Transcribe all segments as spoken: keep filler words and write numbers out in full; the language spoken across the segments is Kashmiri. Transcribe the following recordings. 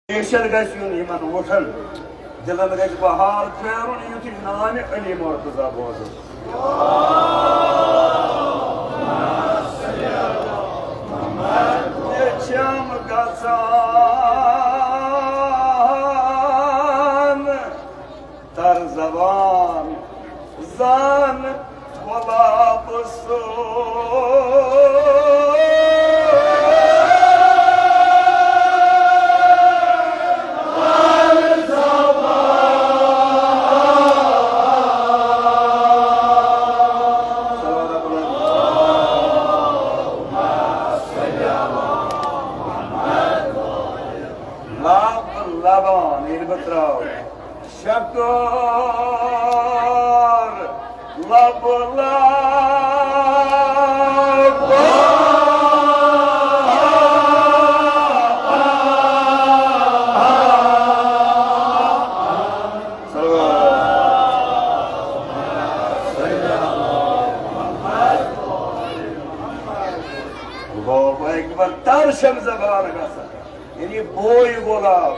ریشن گژھِ یُن یِمن وُٹھن، دِلن گژھِ بہار پھیرُن، یُتھُے ناوِ علی مرتضی بوزُن۔ یہِ چھَم گژھان تر زبان زان گۄلاب سُہ۔ لب لبان ییٚلہِ بہٕ ترٛاوٕ۔ شکر لب لب۔ اللہ اکبر، تر چھم زبان گژھان، یعنی بوے گۄلاب۔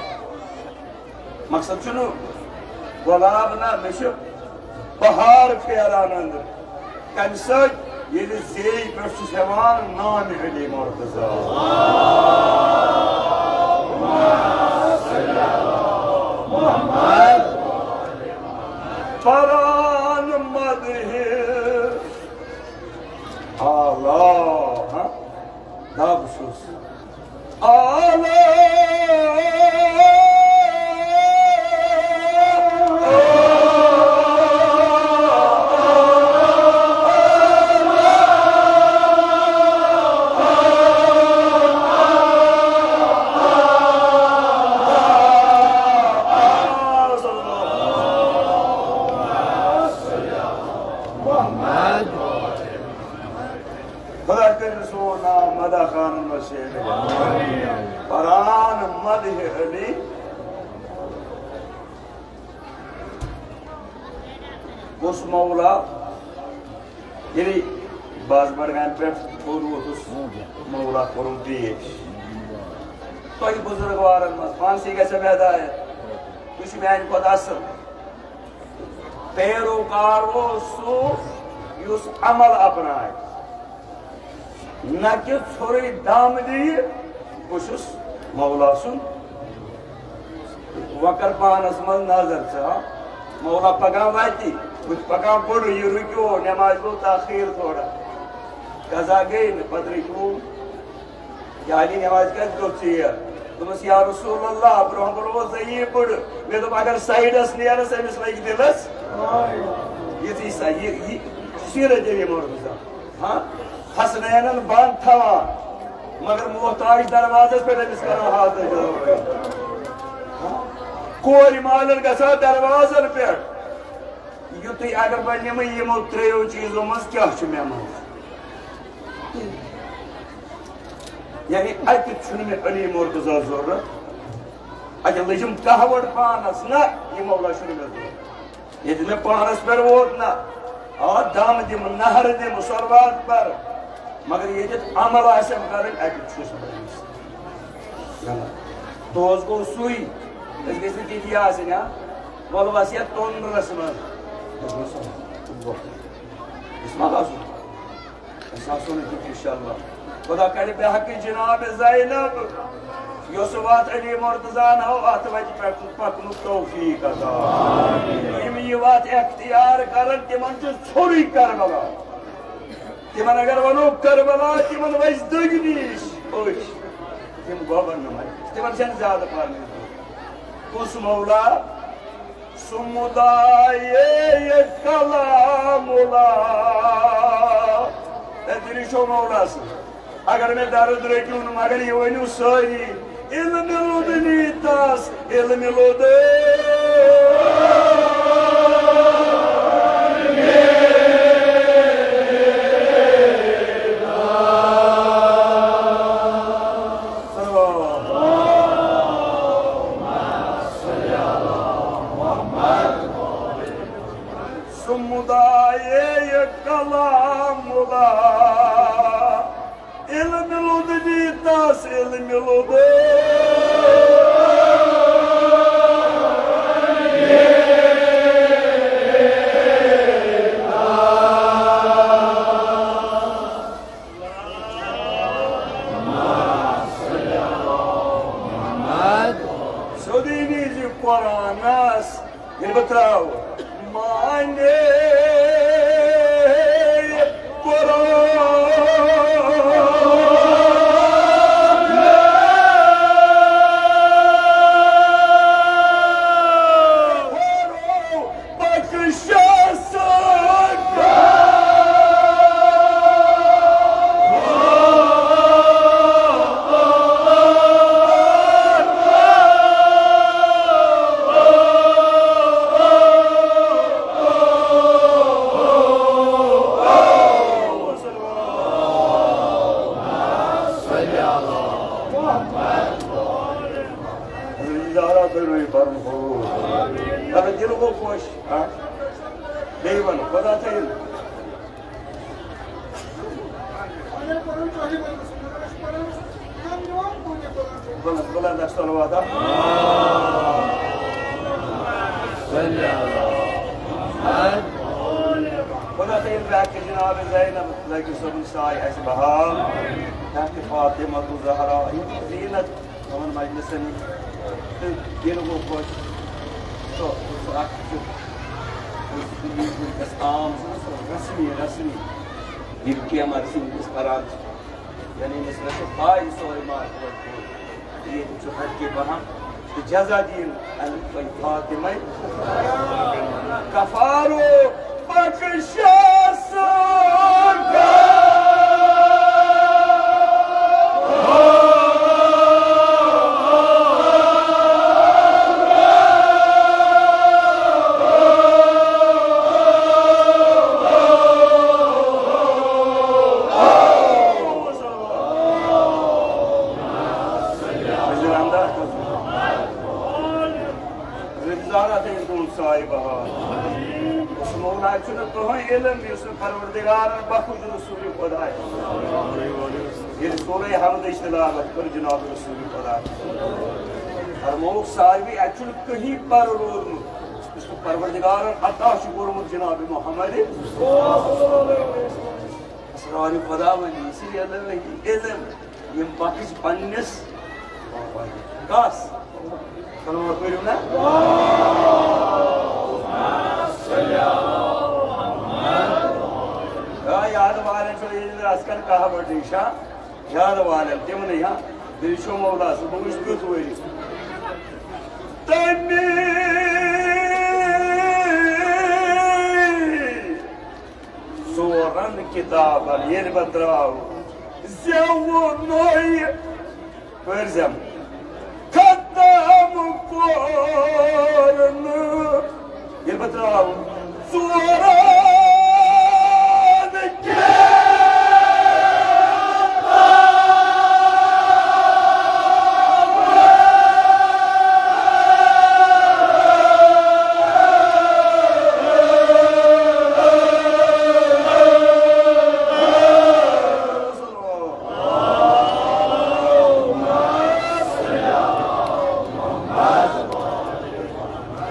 مقصد چھُنہٕ گۄلاب نہ، مےٚ چھُ بہار پھیران أنٛدرٕ۔ کَمہِ سۭتۍ؟ ییٚلہِ زیٚیہِ پٮ۪ٹھ چھُس ہٮ۪وان نامہِ علی مرتضی۔ پران مدحِ اعلیٰ، ہاں، دب چھُس۔ خدا کٔرِن سون ناو مدح خانن منٛز شٲمِل۔ پران مدحِ علی۔ کُس مولا؟ ییٚلہِ بہٕ آس بڈگامہِ پٮ۪ٹھ تھوٚد ووتُس، مولا کوٚرُم پیش۔ تۄہہِ بُزرگوارن منٛز پانسٕے گژھِ مےٚ ہدایت۔ تُہۍ چھِو میانہِ کھۄتہٕ اصل۔ پیروکار اوس سُہ یُس عمل اپنایہِ۔ نہ کہِ ژھورُے دم دِیہِ، بہٕ چھُس مولا سُنٛد۔ وۄنۍ کر پانس منٛز نظر ژٕ، ہا؟ مولا پکان وتی، بہٕ تہِ پکان بُڈٕ، یہِ رُکیو، نمازِ گوٚو تاخیر تھوڑا۔ قضا گٔے نہٕ، پتہٕ رُکیوم۔ یہِ علی نمازِ کتہِ گوٚو ژیر؟ دوٚپمس، یا رسول اللہ، برونٛہہ برونٛہہ اوس ژےٚ یی بُڈٕ۔ مےٚ دوٚپ، اگر سایڈس نیرس، أمِس لگہِ دِلس۔ یِتھُے سا، یہِ، یہِ سیٖرت ییٚلہِ یِمو روزان۔ ہاں، حسنینن بند تھاوان، مگر محتاج دروازس پٮ۪ٹھ أمِس کران حاضر۔ ہاں، کورِ مالٮ۪ن گژھان دروازن پٮ۪ٹھ۔ یُتُے اگر بہٕ نِمہٕ یِمو ترٛیٚیو چیٖزو منٛز کیٛاہ چھُ مےٚ منٛز؟ یعنی اَتہِ چھُنہٕ مےٚ علی مرتضی ضروٗرت، اَتہِ لٔجِم کہوڑ پانس، نہ، یہِ مولا چھُنہٕ مےٚ ضروٗرت۔ ییٚتہِ مےٚ پانس پٮ۪ٹھ ووت نہ، آ، دم دِمہٕ، نہرٕ دِمہٕ، صلوات پرٕ، مگر ییٚتٮ۪تھ عمل آسٮ۪م کرٕنۍ، اَتہِ چھُس بہٕ أمِس۔ دوس گوٚو سُے، أسۍ گٔژھۍ نہٕ تِتی آسٕنۍ، ہا؟ وَلہٕ وَس یَتھ توٚنٛدرَس منٛز۔ أسۍ ما آسو، أسۍ ما آسو نہٕ تِتہِ، اِنشاءاللہ۔ خدا کَرِ بے حقٕچ جناب زینب، یۄس وَتھ علی مرتضیٰ ہن ہٲو، اَتھ وَتہِ پٮ۪ٹھ پَکنُک توفیٖق عطا۔ یِم یہِ وَتھ اختیار کَرَن، تِمَن چھُ ژھوٚرُے کربلا۔ تِمَن اگر وَنو کربلا، تِمَن وَسہِ دٔگۍ نِش أچھ۔ تِم گوٚبَر نہٕ وۄنۍ۔ تِمَن چھَنہٕ زیادٕ پَرنٕچ ضروٗرت۔ کُس مولا؟ سُہ مُدایے کلام اللہ۔ تیٚلہِ چھو مولا سٕنٛز۔ اگر مےٚ درد رٔٹِو نہٕ، مگر یہِ ؤنِو سٲری، علمِ لدنی تس، علمِ لدنی۔ سُہ مُدایے کلام اللہ، علمِ لدنی تس، علمِ لدنی۔ قرآنس ییٚلہِ بہٕ ترٛاوٕ، معنی قرآن۔ پکشس زہرا کٔرِو یہِ پَرُن قبوٗل۔ اگر دِل گوٚو خۄش، ہاں؟ بیٚیہِ وَنہٕ، خۄدا تھٲیِن۔ بلند، بلند اکھ صلوات اکھ۔ خۄدا تھٲیِن بیٚیہِ جناب زینب لگی صٲبُن سایہِ اَسہِ بحال۔ تحت فاطمہ زہرا زینت۔ تِمن مجلسن تہٕ دِل گوٚو خۄش۔ سُہ، سُہ اکھ چھُ، یُس، یُس وٕنکیٚس عام چھُنہ، سُہ رسمی، رسمی۔ یِم کیمر چھِ وٕنکیٚس کران چھِ۔ یعنی أمِس نہ چھِ پاے سورُے ماحول کوٚت۔ ییٚتہِ چھُ ہر کینٛہہ بہان تہٕ جزا دِیِن اَمہِ فاطمہ کفارو۔ بخشس۔ رضا رضی اللہ صاحبہ۔ اس مولا چھُنہٕ کٕہٕنۍ علم یُس نہٕ پروردگارن بخش رسول خدا۔ ییٚلہِ سورہ حمدٕچ تلاوت کٔر جناب رسول خدا، فرمووُکھ ساروی، اَتہِ چھُنہٕ کٕہٕنۍ پر روٗدمُت یُس نہٕ پروردگارن عطا چھُ کوٚرمُت جناب محمد۔ اسرار خدا ونی، اسی الہی علم۔ یِم بخش پننِس کس؟ کلمہ پٔرِو نا۔ آ، یاد والٮ۪ن چھُ ییٚلہِ اَسہِ کَرِ کاہ بَٹہٕ نِشا، یاد والٮ۪ن تِمنٕے ہا، بیٚیہِ چھُ مولا سُہ، بہٕ وٕچھٕ کیُتھ ؤری۔ تَمہِ ژورن کتابن ییٚلہِ بہٕ ترٛاو، زیوُنُے پٔرزٮ۪م ختم کوٚرُن۔ ییٚلہِ بہٕ ترٛاو ژورن کتابن۔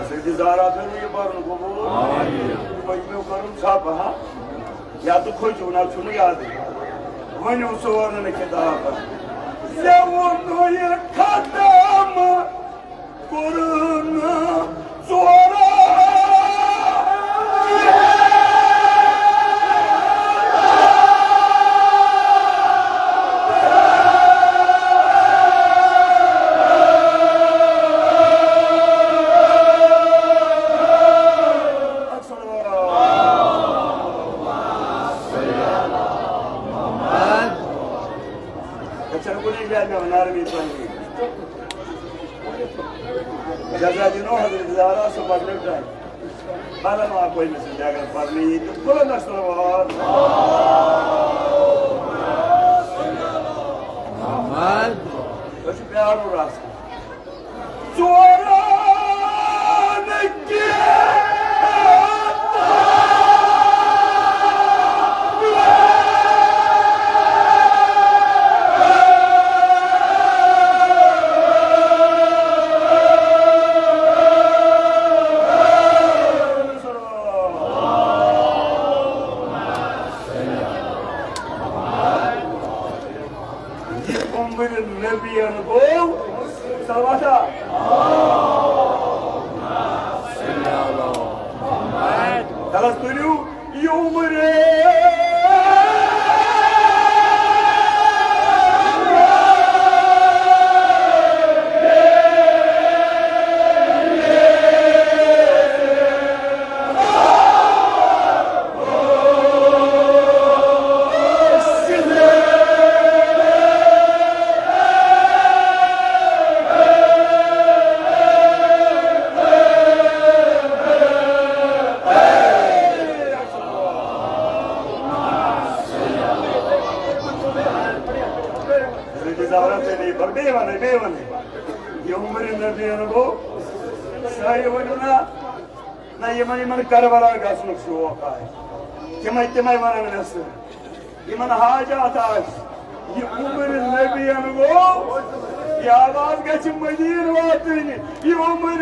سیدِ زہرا کٔرِو یہِ پَرُن قبوٗل۔ پٔتمیو کٔرٕن ژھۄپہٕ، ہا؟ یا تہٕ کھوٚژِو، نہ چھُنہٕ یادٕے۔ ؤنِو ژورَن کِتابَن۔ ژےٚ ووٚنُے ختم۔ کوٚرُن ژورو۔ اچھا، کُنہِ جایہِ مےٚ وَنان رٔبی پنٛنی۔ جزا دِنو حضرت زہرا سُہ پَکنُک ٹایم۔ بَدَل ما کوئی مےٚ سۭتۍ اگر پَرنہٕ یی تہٕ بُلند آسہِ تَلوار۔ محمد۔ أسۍ چھِ پیارُن رَس۔ ژورَن کیٛاہ یہِ عمر نبیَن گوٚو صلواتہ۔ زبردست علی بر بیٚیہِ وَنَے، بیٚیہِ وَنَے۔ یہِ عمر نبی گوٚو، سٲری ؤنِو نا، نہ یِمَن، یِمَن کربلا گژھنُک شوق آسہِ، تِمَے، تِمَے وَنَن مےٚ سۭتۍ۔ یِمَن حاجات آسہِ، یہِ عمر نبی گوٚو، یہِ آواز گژھِ مدیٖنہٕ واتٕنۍ۔ یہِ عمر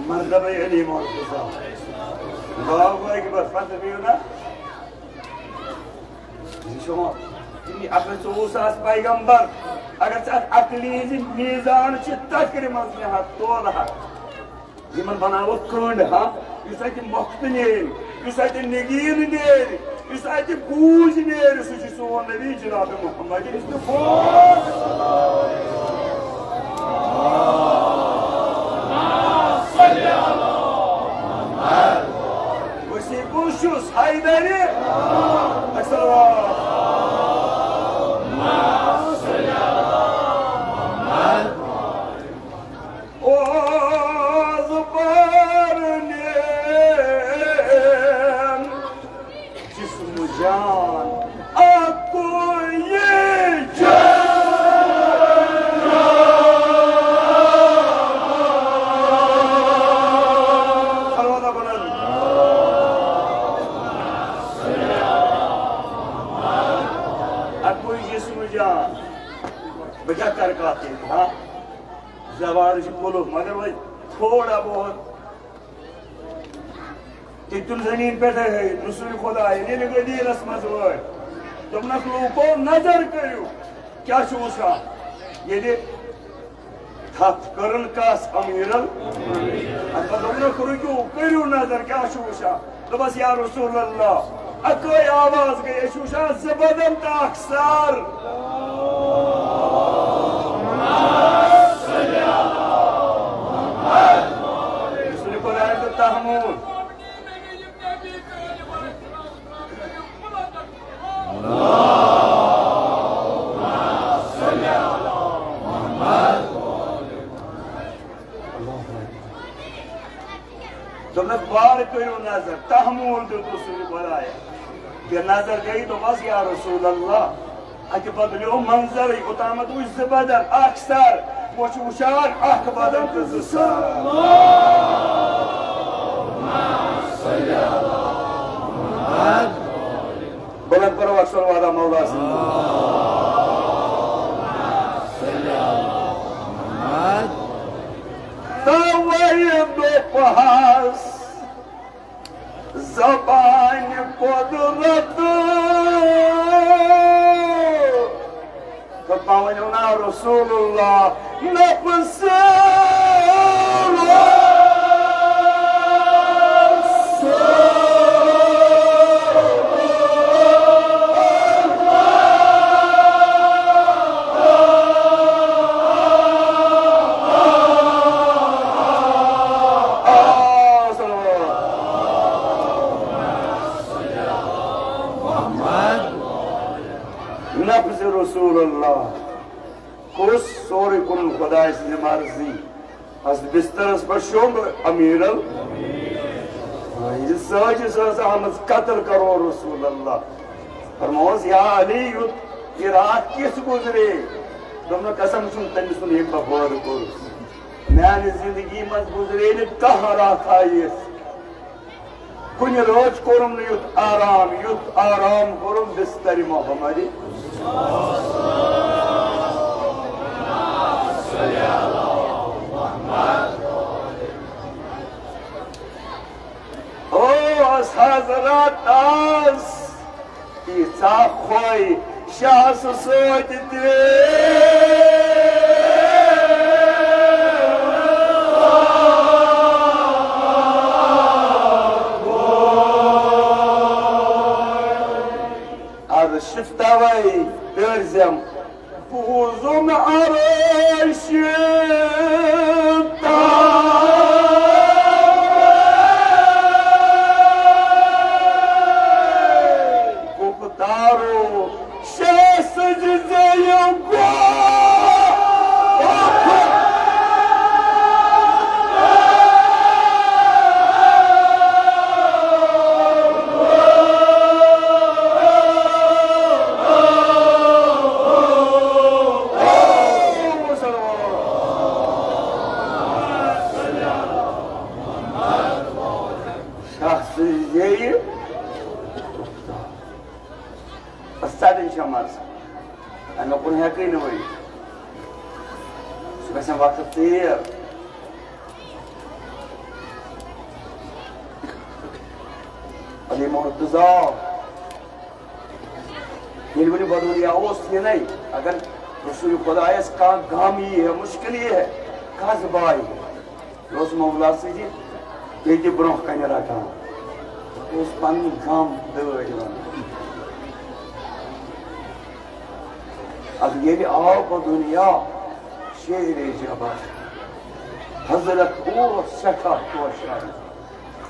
مرتبہ علی مرتضی۔ اللہ اکبر، فتح پیو نا؟ یہ شما، یعنی اگر ژوٚوُہ ساس پیغمبر، اگر ژٕ اتھ عقلی ہٕنٛزِ میزان چھِ تکرِ منٛز نِہَکھ، تولہٕ ہَکھ، یِمن بناوَکھ کٔنٛڈ، ہا، یُس اتہِ مۄختہٕ نیرِ، یُس اتہِ نگیٖن نیرِ، یُس اتہِ گوٗج نیرِ، سُہ چھُ سون نبی جناب محمد مصطفیٰ۔ وسیع کُس چھُس؟ حیدرِ۔ السلام۔ اوز بارنین جسم جان اکوئی جان۔ صلوات بلند۔ اکوئی جسم جان۔ بہٕ کیٛاہ کرٕ کتھ ییٚتہِ، ہا؟ زبان چھِ کُلُف، مگر وۄنۍ تھوڑا بہت۔ تٔمۍ تُل زٔمیٖن پٮ۪ٹھَے ہٲوِتھ، رسول خۄدایَن ییٚلہِ غدیٖرَس منٛز وٲتۍ، دوٚپنَکھ، لوٗکو، نظر کٔرِو، کیٛاہ چھُ وٕچھان؟ ییٚلہِ تھپھ کٔرٕن کَس؟ امیٖرَن۔ اَمہِ پَتہٕ دوٚپنَکھ، رُکِو، کٔرِو نظر، کیٛاہ چھُ وٕچھان؟ دوٚپُس، یا رسول اللہ، اَکٲے آواز گٔے، أسۍ چھِ وٕچھان زٕ بدن تہٕ اَکھ سر۔ رسول خۄدایَن دیُت تحمل۔ دوٚپنَس، وارٕ کٔرِو نظر، تحمل دیُت رسول خۄدایَن۔ یہِ نظر گٔے، دوٚپمَس، یا رسول اللہ، اَتہِ بدلیو منظرٕے، اوٚتامَتھ وٕچھ زٕ بدن، اَکھ سر، وۄنۍ چھُ وٕچھان اَکھ بدن تہٕ زٕ سر۔ بلند پرو اکثر وعدہ مولا سن۔ توے دوٚپہَس زبانہِ قدرت۔ تہٕ پاوَن وَنان رسول اللہ نفس۔ نفس رسول اللہ۔ کُس؟ سورُے کُنُن خۄداے سٕنٛزِ مرضی۔ اَتھ بسترس پٮ۪ٹھ شۄنٛگ امیر ال-، ییٚلہِ سٲجِس ٲس آمٕژ قتل کرو رسول اللہ۔ فرمووُس، یا علی، یُتھ یہِ راتھ کِژھ گُزرے؟ دوٚپنَکھ، قسم چھُم تٔمۍ سُنٛد ییٚمۍ بہٕ وٲر کوٚرُس۔ میانہِ زندگی منٛز گُزرے نہٕ کانٛہہ راتھا یِژھ۔ کُنہِ رٲژ کوٚرُم نہٕ یُتھ آرام، یُتھ آرام کوٚرُم بسترِ محمدِ۔ اوس حضرت آز تیٖژاہ خۄش شاہ سۭتۍ تہِ۔ عرش توے پرزم بوزُن عرش تام۔ گفتارو شیخ سجدے گو۔ شخص ییٚلہِ أسۍ ژَٹٕنۍ چھےٚ مَژٕ، اَمہِ کُن ہٮ۪کٕے نہٕ وۄنۍ۔ سُہ گژھِ وقت تیز۔ علی مرتضیٰ ییٚلہِ وۄنۍ بدولیا اوس یِنَے، اگر رسول خدایَس کانٛہہ غم یی ہے، مُشکِل یی ہے، کَس بایہِ ہے؟ یہِ اوس مولا سۭتۍ ییٚتہِ برٛونٛہہ کَنہِ رَٹان۔ اوس پَنٕنۍ غم دٲدۍ وَنان۔ اَدٕ ییٚلہِ آو بدولیا شیرِ جبل، حضرت اوس سٮ۪ٹھاہ توشان۔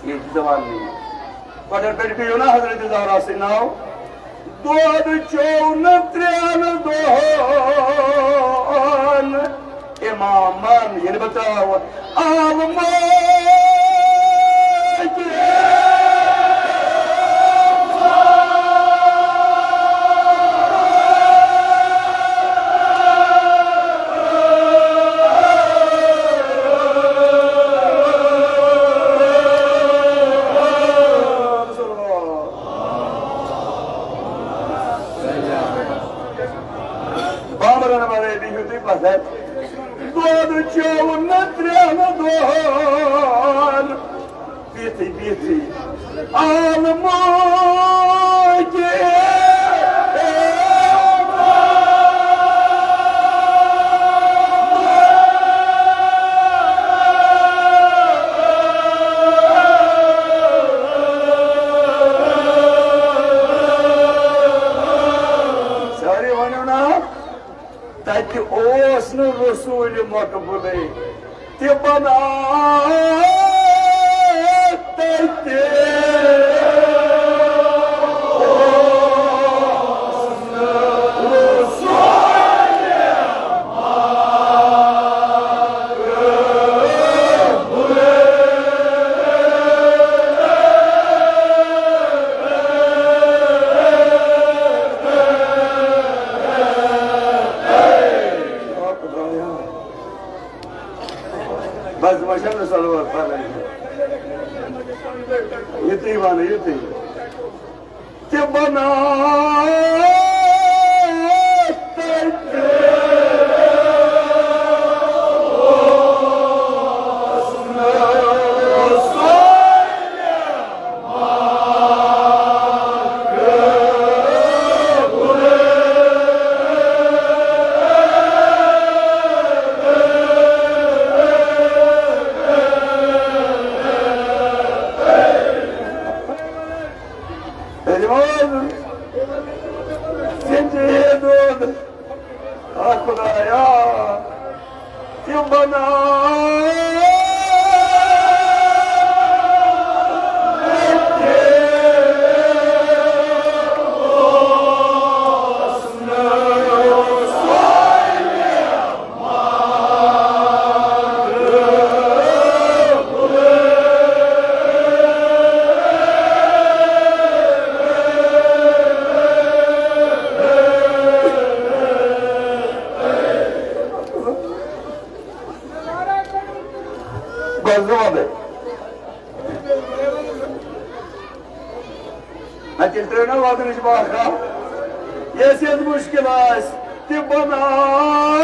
ییٚتہِ زبان نہٕ یہِ۔ گۄڈٕ پٮ۪ٹھ پیٚیو نا حضرت زہرا سٕنٛدۍ ناو۔ دۄد چیوٚو نہٕ ترٛٮ۪ن دۄہَن اِمامَن، ییٚلہِ بہٕ ترٛاوٕ عالمہٕ۔ بابرن والے بِہِو تُہۍ پتھر۔ دۄد چیوٚو نہٕ ترٛٮ۪ن دۄہَن۔ بِہتھٕے، بِہتھٕے۔ عالمہٕ کہِ سٲری ؤنِو نا، تَتہِ اوس نہٕ رسوٗلِ مقبوٗلٕے تہِ بنان تَتہِ۔ بس، وۄنۍ چھَم نہٕ صلوات پَرٕنۍ۔ یُتُے وَنہٕ، یُتُے۔ تہِ بناو تَتہِ۔ ییٚلہِ وۄنۍ زِندٕ یہِ دۄد، آ خدایا، تِم بناو۔ نہ واتنٕچ واکھا، یۄس یۄس مُشکِل آسہِ تہِ بناو۔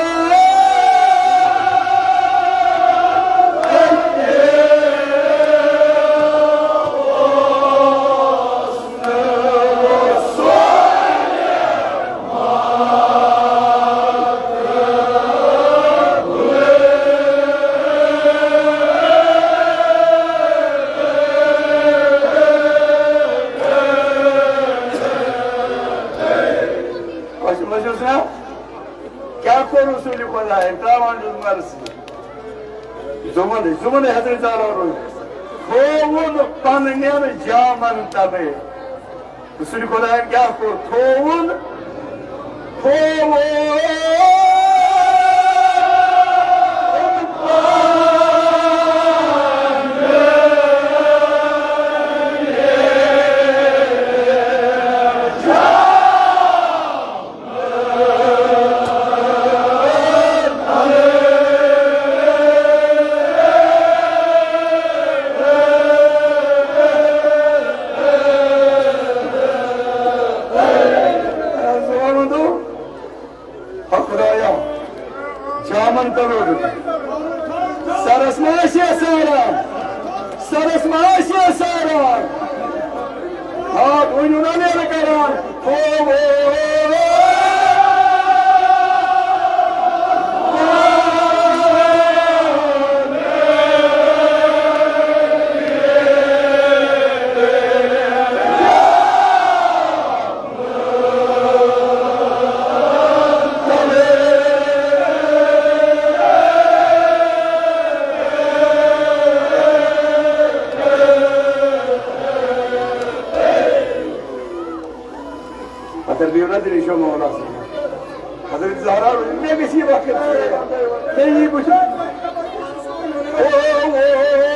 وۄنۍ چھُس نا، کیٛاہ کوٚر رسول خۄدایَن؟ ترٛاوان چھُس مرثی۔ زُمَن، زُمَن حضرت زہرا روٚن۔ تھووُن پننٮ۪ن جامن تلے۔ رسول خۄدایَن کیٛاہ کوٚر؟ تھووُن، تھووُن۔ حق خدایا، جامن تلو۔ سرس ما آسہِ ساران؟ سرس ما آسہِ ساران؟ ہاتھ ؤنِو نا نیرٕ کران۔ پتہٕ بیٚیہِ نظرِ چھُ مولا۔ حضرت زہرا، مےٚ گژھِ یہِ وقت ژیر۔ مےٚ یی بُتھِ۔ او، او، او۔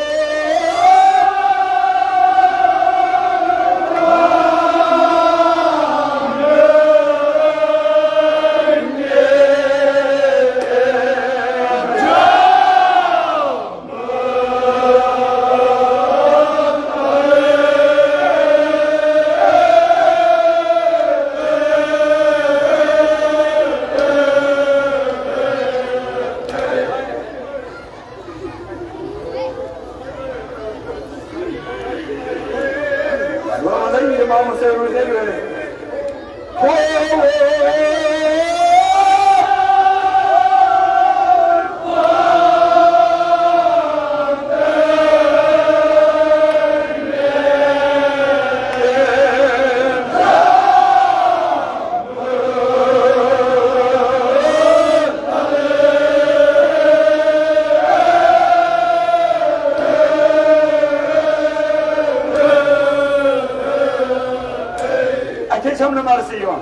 اَتھے چھَم نہٕ مرثی یِوان۔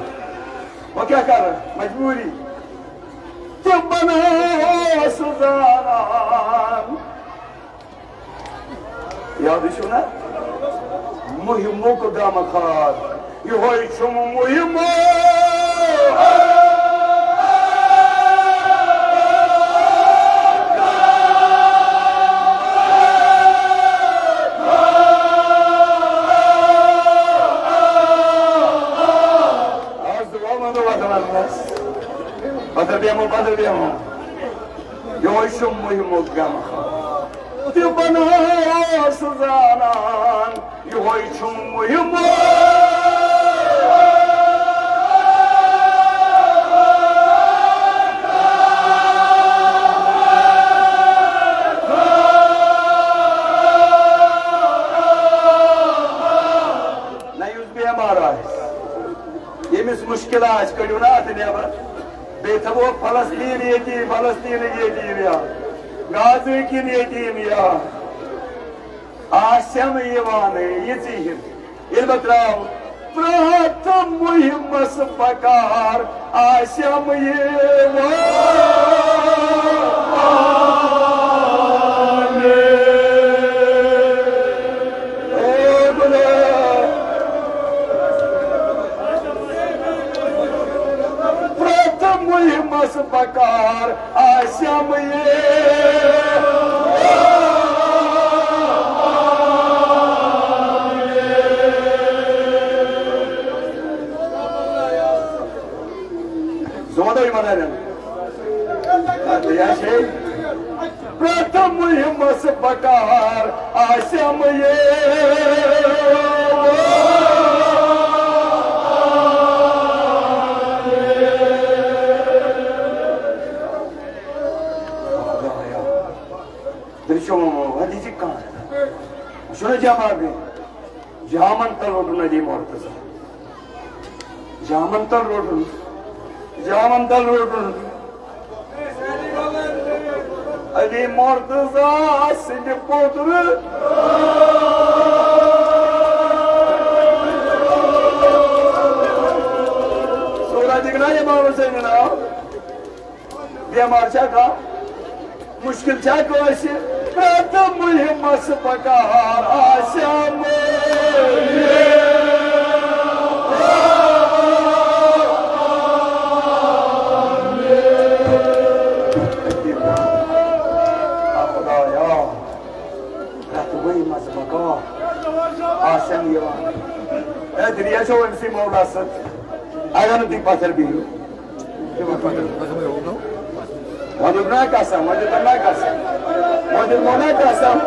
وۄنۍ کیٛاہ کَرٕ؟ مجبوٗری۔ تہِ بناوس زانان۔ یاد چھُو نا؟ مُہِمُک غم خار، یِہوٚے چھُم مُہِمُک۔ آز دُعا منٛگو وۄنۍ وَنَس۔ پَتہٕ بیٚہمو، پَتہٕ بیٚہمو۔ یِہوٚے چھُم مُہِمُک غم خار۔ تہِ بناوس زانان، یِہوٚے چھُم مُہِمُک۔ نہ یُس بیمار آسہِ، ییٚمِس مُشکِل آسہِ، کٔڑِو نا اَتھٕ نٮ۪بر۔ بیٚیہِ تھاوو فلسطین یتیٖم، فلسطینٕکۍ یتیٖم یا غازٕکۍ یِم یتیٖم یا آسٮ۪م یِوان یہِ ژیٖرۍ۔ ییٚلہِ بہٕ ترٛاوٕ پرٛٮ۪تھ مُہِمس بکار آسٮ۪م یِوان۔ اے خدا، پرٛٮ۪تھ مُہِمس بکار آسٮ۪م یہِ۔ دۄن دۄہَن یِمَن اَنٮ۪ن۔ اَدٕ یہِ ہا چھے پرٛٮ۪تھ مُہِمَس بکار آسٮ۪م یہِ۔ دٔچھُن وَدِ چھِ کانٛہہ۔ چھُنہ جمع گٔے۔ جامن تل روٚٹُن علی مرتضی۔ جامن تل روٚٹُن۔ جامن تل روٚٹُن۔ علی مرتضی سٕنٛدِ پوٚترٕ۔ سورہ دِکھ نا امام حسین ناو۔ بیمار چھا کانٛہہ؟ مُشکِل چھا کٲنٛسہِ؟ پرٛٮ۪تھ مُہِمس بکار آسٮ۪م۔ آ خدایا، پرٛٮ۪تھ مُہِمس بکار آسٮ۪م یِوان۔ اے دُنیا چھو أمۍ سٕے مولا سۭتۍ۔ اگر نہٕ تُہۍ پتھر بِہِو۔ وۄنۍ دیُت نا قسم، وۄنۍ دیُت نا قسم، وۄنۍ دیُت نا قسم۔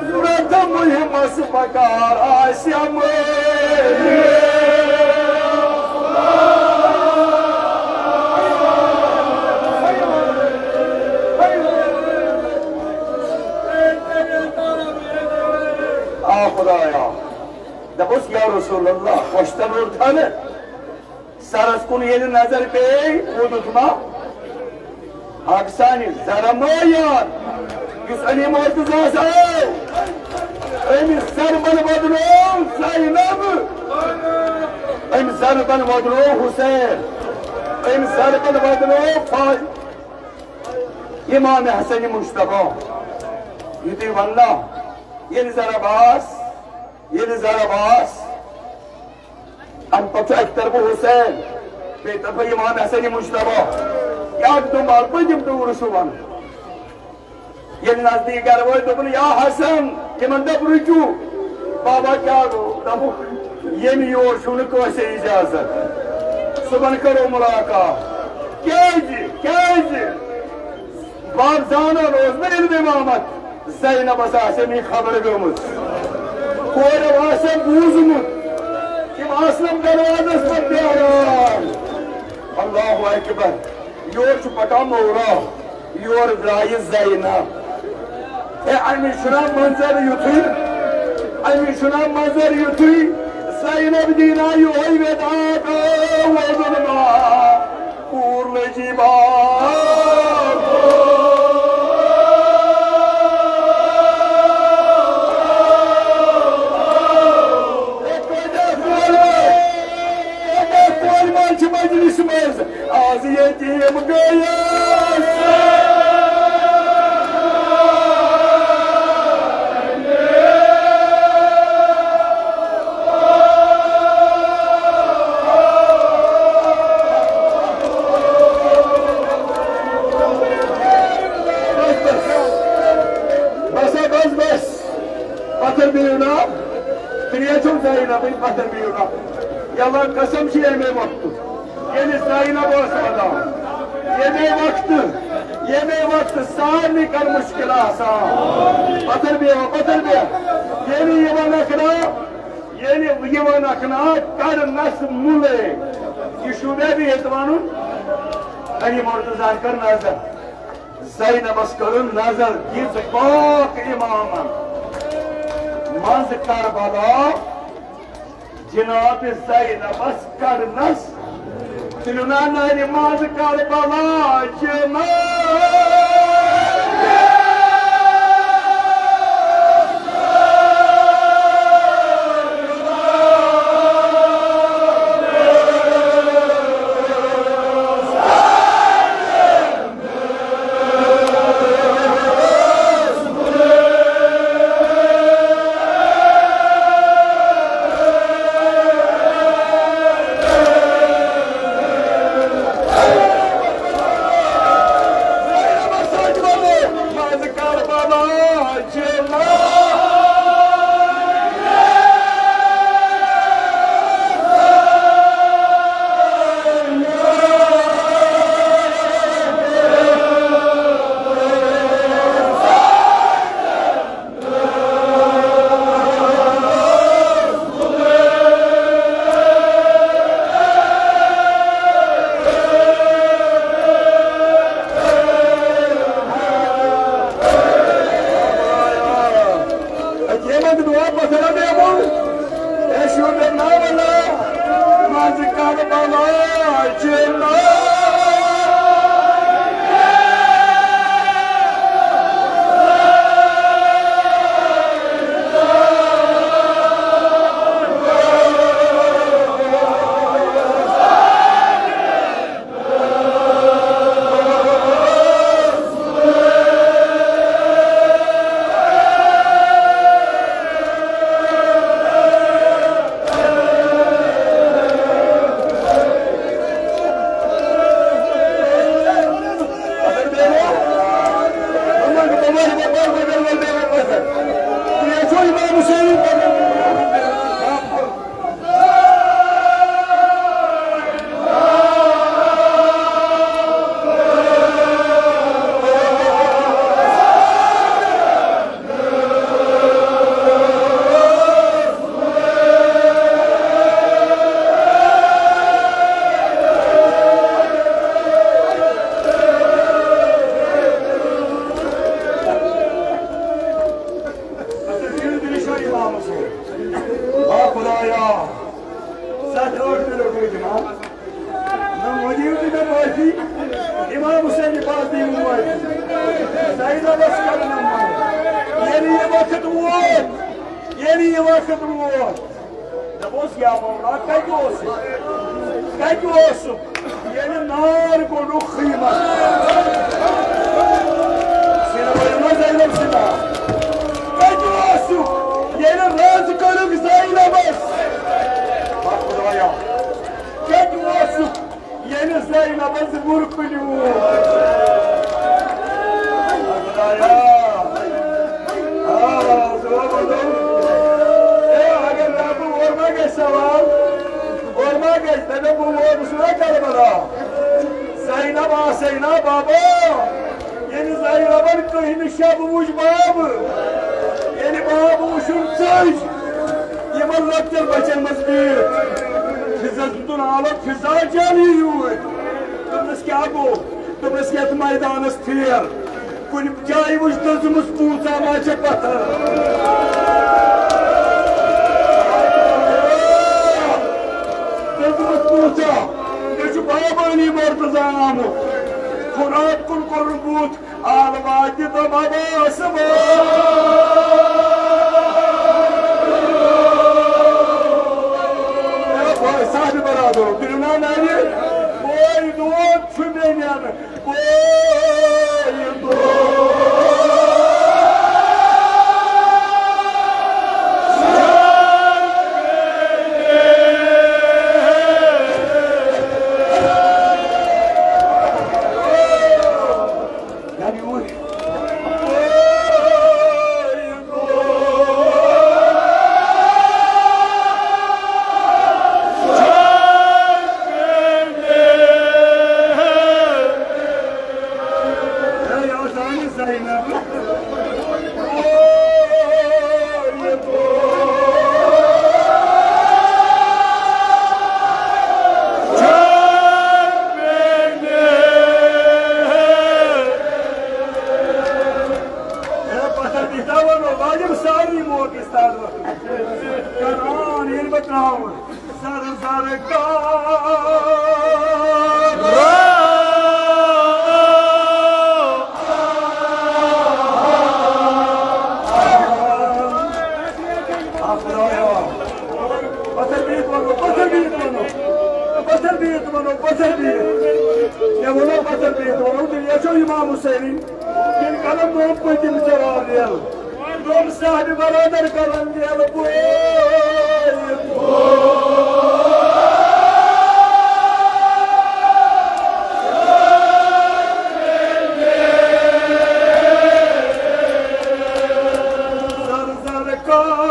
پرٛٮ۪تھ مُہِمس بکار آسٮ۪م۔ آ خدایا، دپُس یا رسول اللہ، خۄش تہ روٚر تھنہٕ۔ سرس کُن ییٚلہِ نظر پیٚیہِ، وُدُت ما؟ اکھ سانہِ زرٕ ما یاد، یُس علی مرتضیٰ ہس آو، أمۍ زربن بدلو زینب، أمۍ زربن بدلو حسین، أمۍ زربن بدلو فا-، امام حسن مجتبیٰ۔ یُتُے وننا، ییٚلہِ زرب آس، ییٚلہِ زرب آس، اَمہِ پتہٕ چھُ اَکہِ طرفہٕ حسین، بیٚیہِ طرفہٕ امام حسن مجتبیٰ۔ یہِ اکھ دُمبال پٔتِم ٹوٗرٕ چھُ وَنان۔ ییٚلہِ نزدیٖک گرٕ وٲتۍ، دوٚپُن، "یا حسن"، تِمن دوٚپ، "رُکِو، بابا کیٛاہ گوٚو؟" دوٚپُکھ، "ییٚمہِ یور چھُو نہٕ کٲنٛسے اِجازت۔ صُبحن کرو مُلاقات۔" کیٛازِ؟ کیٛازِ؟ بہٕ زانان اوس نہٕ علم امامت۔ زینبس آسہِ أمی خبر گٔمٕژ۔ کورٮ۪و آسہِ بوٗزمُت۔ تِم آسنم دروازس پٮ۪ٹھ پیاران۔ اللہ اکبر۔ یور چھُ پکان مورا، یور درٛایہِ زینب۔ ہے، اَمِچ چھُنا منظر یُتھُے، اَمِچ چھُنا منظر یُتھُے، زینب دیٖنا یِہوٚے وداع ووٚنُن ما۔ کوٗر لٔجی بار۔ کورِ منٛز چھِ مجلس منٛز آز یتیٖم گٔیَس۔ بس، بس۔ بس ہا، بس، بس۔ پتھر بِہِو نا۔ ترٛےٚ چھِو زینبٕنۍ، پتھر بِہِو نا۔ یَلہٕ قسم چھِ ییٚمے وقتہٕ۔ ییٚلہِ زینب ٲس وَدان۔ ییٚمے وقتہٕ، ییٚمے وقتہٕ سارنٕے کَر مُشکِل آسان۔ پتھر بِہِو، پتھر بِہِو۔ ییٚلہِ یِوان اَکھ نا، ییٚلہِ یِوان اَکھ نا، کَر نَس مُلے۔ یہِ چھُو مےٚ بِہِتھ وَنُن۔ علی مرتضیٰ ہَن کٔر نظر۔ زینبس کٔرٕن نظر، دِژ پاک امامن منٛز کربلا۔ جناب زینبس کڑنس، تِلُنا نرِ منٛز کربلا جناب۔ یہِ وقت ووت۔ دَپوس، یا مولا، کَتہِ اوسُکھ؟ کَتہِ اوسُکھ؟ ییٚلہِ نار گوٚنڈُکھ خیمس۔ سیٖنہٕ ؤلِو نا زینب سٕنٛدِ ناو۔ کَتہِ اوسُکھ؟ ییٚلہِ رٔژ کٔرٕکھ زینبس۔ خۄدایا، کَتہِ اوسُکھ؟ ییٚلہِ زینبس بُرٕ کُنہِ ووت۔ خۄدایا۔ آ، زور وَنو۔ اے، اگر نہٕ بہٕ اور ما گژھِ سوال؟ اور ما گژھِ؟ دَپہِ بہٕ ووتُس نا کربلا۔ زینب آسے نا بابا۔ ییٚلہِ زینبن کٔہمہِ شب وُچھ باب، ییٚلہِ باب وُچھُن ژٔج، یِمن لۄکٹٮ۪ن بچن منٛز بیٖٹھ۔ فضس دیُتُن آلو، فضا جان یہِ یوٗرۍ۔ دوٚپنس، کیٛاہ گوٚو؟ دوٚپنس، یتھ میدانس پھیر، کُنہِ جایہِ وٕچھ دٔزمٕژ پوٗژا ما چھےٚ پتھر۔ دٔزمٕژ پوٗژا، مےٚ چھُ بابٲنی مرتضی آمُت۔ فرات کُن کوٚرُن بُتھ، آل واتہِ تہٕ بابا آسہٕ بہٕ۔ اے بھاے، صاحبِ برادر، تُلِو نا نرِ، بوے دود چھُ مےٚ نٮ۪ن، بوے دود۔ یعنی اوٗرۍ۔ ہے، یہِ اوس سانہِ زینب۔ ہے، پتھر دیٖتا وَنو، واجب سارنٕے موقعس تَل وَنو۔ قرآن ییٚلہِ بہٕ ترٛاوٕ، زر زر کار۔ پتھر بِہِتھ وَنو، پتھر بِہِتھ وَنو، پتھر بِہِتھ وَنو، پتھر بِہِتھ۔ مےٚ ووٚنو پتھر بِہِتھ وَنو، تیٚلہِ یَژھو اِمام حُسینٕنۍ، تیٚلہِ کَرو نوٚو پٔتِم ژےٚ راو ریل۔ دوٚپ صاحبِ برادر کَرن ییٚلہِ بہٕ زر زر کار۔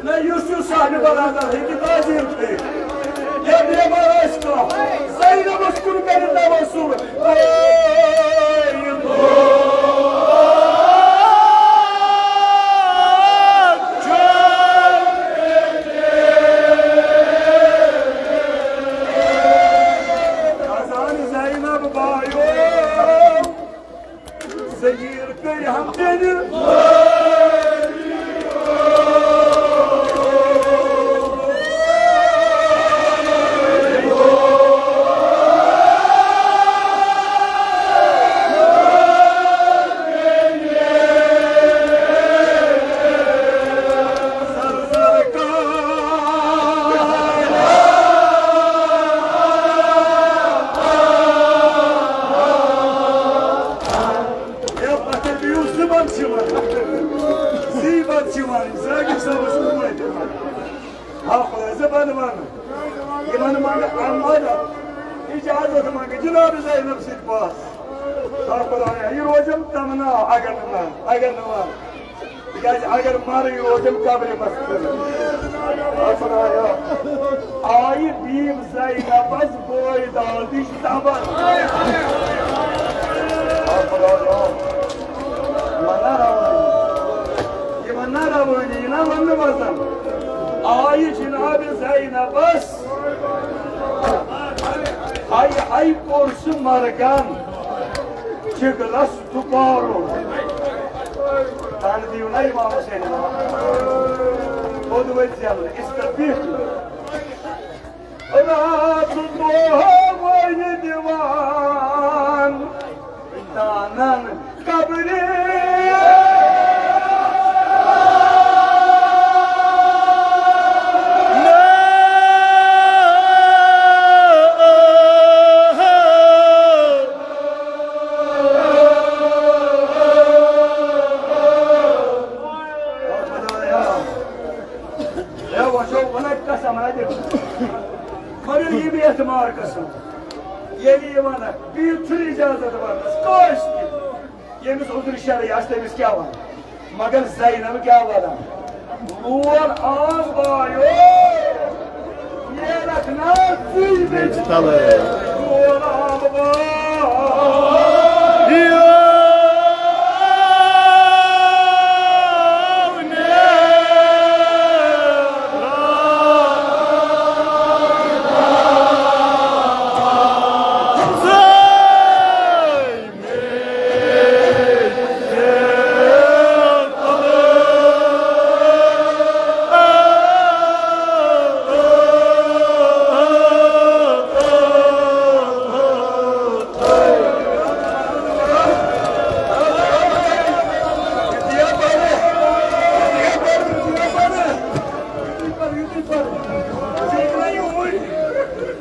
نہ، یُس یُس صاحبِ برادر ہیٚکہِ تعزیٖم کٔرِتھ۔ یا بیمار آسہِ کانٛہہ، زینبس کُن کٔرِتھ توسل۔ اے اذان زینب بایو۔ زنجیر کٔرۍ ہم تیٚلہِ۔ ہے، پتھر بِہِو، زٕ بَتہٕ چھِ یِوان۔ زٕے بَتہٕ چھِ یِوان، زٲگِر صٲبَس چھُ ووٚنمُت۔ ہا خۄدایا، زٕ بَتہٕ وَنہٕ۔ یِمَن منٛگہٕ اَمہِ مَدَد، اِجازت منٛگہٕ جِناب زینب سۭتۍ پاس۔ ہا خۄدایا، یہِ روزٮ۪م تَمنا، اگر نہٕ وَن، اگر نہٕ وَن۔ تِکیٛازِ اگر مرٕنۍ اوس، تیٚلہِ قبرِ منٛز ژھٕنُن۔ آ خۄدایا، آیہِ بیٖم زینبس بوے دادٕچ تبر۔ آ خۄدایا، یہِ وَننا روٲنی، یہِ وَننا روٲنی، یہِ نہ وَننہٕ وَزن۔ آیہِ جناب زینبس، آیہِ، آیہِ کوٚر سُہ مرگن۔ شِکلَس دُبارٕ۔ تَنہٕ دِیِو نہ اِمام حُسینَس۔ پوٚدوے زٮ۪لہٕ، اِستہٕ پیٖٹھ۔ راتھ دۄہ وۄنۍ دِوان تانَن قبرِ۔ ہے، وۄنۍ چھو وَنان قسم نہ دِمو۔ مگر یہِ مےٚ اعتماد قسم۔ ییٚلہِ یہِ وَنان، بیٚیہِ چھُنہٕ اِجازت وَننَس کٲنٛسہِ تہِ۔ ییٚمِس عذر شرعی آسہِ، تٔمِس کیٛاہ وَنہٕ؟ مگر زینب کیٛاہ وَنان؟ لول عام بایو، نیرکھ نا ژٕے مےٚ۔ چلو۔ لول عام بایو۔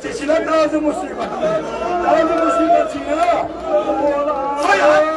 ژےٚ چھِ نا تازٕ مُصیٖبت؟ تازٕ مُصیٖبت چھِ نا؟